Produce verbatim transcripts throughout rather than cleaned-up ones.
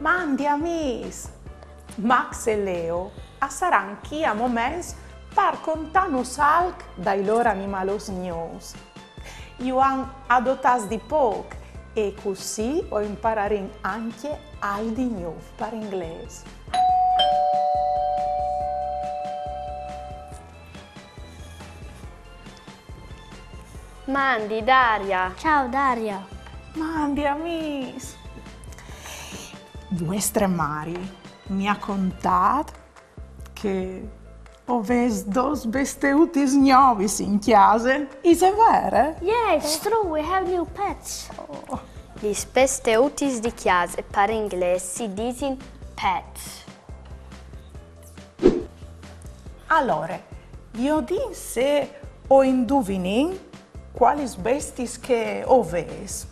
Mandi amîs! Max e Leo a saran chi a moments par contânus alc dai lôr animalôs gnûfs. Ju àn adotâts di pôc e cussì o impararìn ancje alc di gnûf par inglês. Mandi, Daria. Ciao Daria. Mandi amîs! Vuestre mari mi à contât che o vês dôs besteutis gnovis in cjase, ise vere? Yeah, it's true, we have new pets. Lis besteutis di cjase par inglês si disin pets. Alore, viodìn se o induvinìn cualis bestiis che o vês.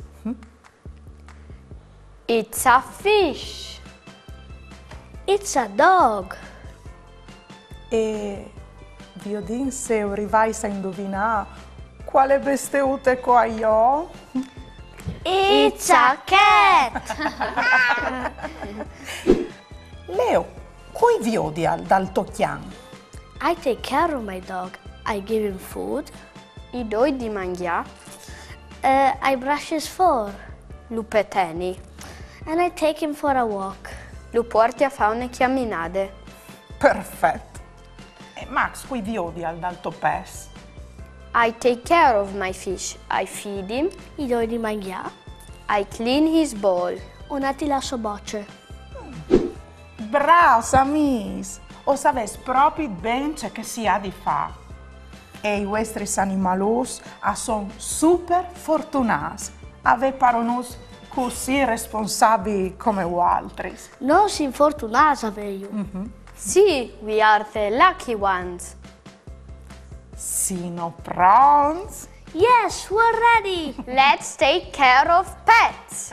It's a fish. It's a dog. E viodìn se o rivais a induvinâ cuale besteute che o ai jo. It's a cat. Leo, cui viodial dal to cjan? I take care of my dog. I give him food. I doi di mangjâ. Uh, I brush his fur. Lu peteni. And I take him for a walk. Lu puarti a fâ une cjaminade. Perfet. E Max, cui viodial dal to pes? I take care of my fish. I feed him. I doi di mangjâ. I clean his bowl. O neti la sô boce. Brâfs amîs! O savês propit ben ce che si à di fâ. E i vuestris animalûts a son super fortunâts a vê paronûts cussì responsabii come vualtris. Nô o sin fortunâts a vêju. Sì, we are the lucky ones. Sino pronts? Yes, we're ready. Let's take care of pets.